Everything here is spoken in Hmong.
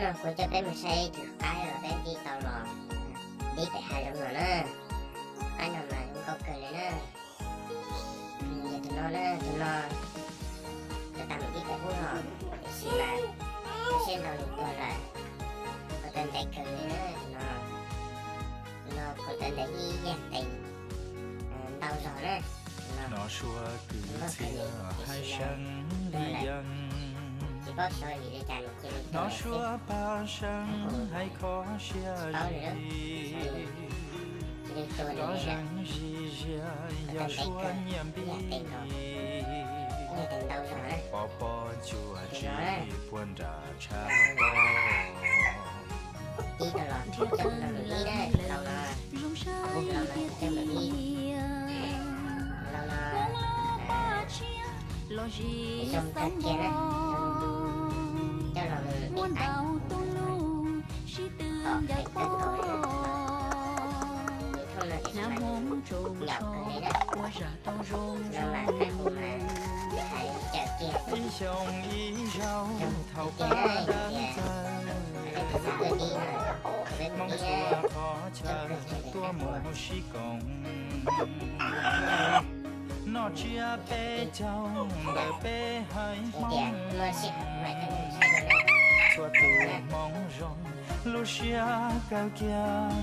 Kuv coj peb mus saib tus qaib uas peb ntim tau los dib pem hav zoov no na. Qaib no mas zoo nkauj kawg li na. Yog tus no na, tus no tus tag mus dib pem ub no, tiam sis mas kuv siab ntau nws tuag lawm. Kuv tau ntev kawg li na tus no. Tus no kuv tau ntev ib yam tes ntau zog na. Tus no nkauj kawg li, tiam sis mas tuag lawm. Tsis paub xyov vim li cas nws cia li tuag lawm xwb. Kuv tsis paub li na, cia li tuag lawm li na. Kuv tau ntev kawg, ib yam tes no, ib yam tes ntau zog na. Tus no na, ib tug los coj tus no mus dib na, tus lau no, tus lau no coj mus dib, tus lau no zoo kawg kiag na, coj los mus dib qaib, tom qab kawg nkaus li na, tus no, tus thooj no tiam sis mas nyaum kawg li na, tus no mas qaib qus mas nws hais li cawm kiag, zoo kawg kiag na, yog tias leej twg xav tuaj dib no, peb mus dib na, zoo kawg kiag li qaib qus. Noj tsiab peb caug ntawm peb haiv Hmoob, muaj sij hawm mas coj nej mus saib dua na. Txhua tus hmoob zoo lub siab kawg kiag.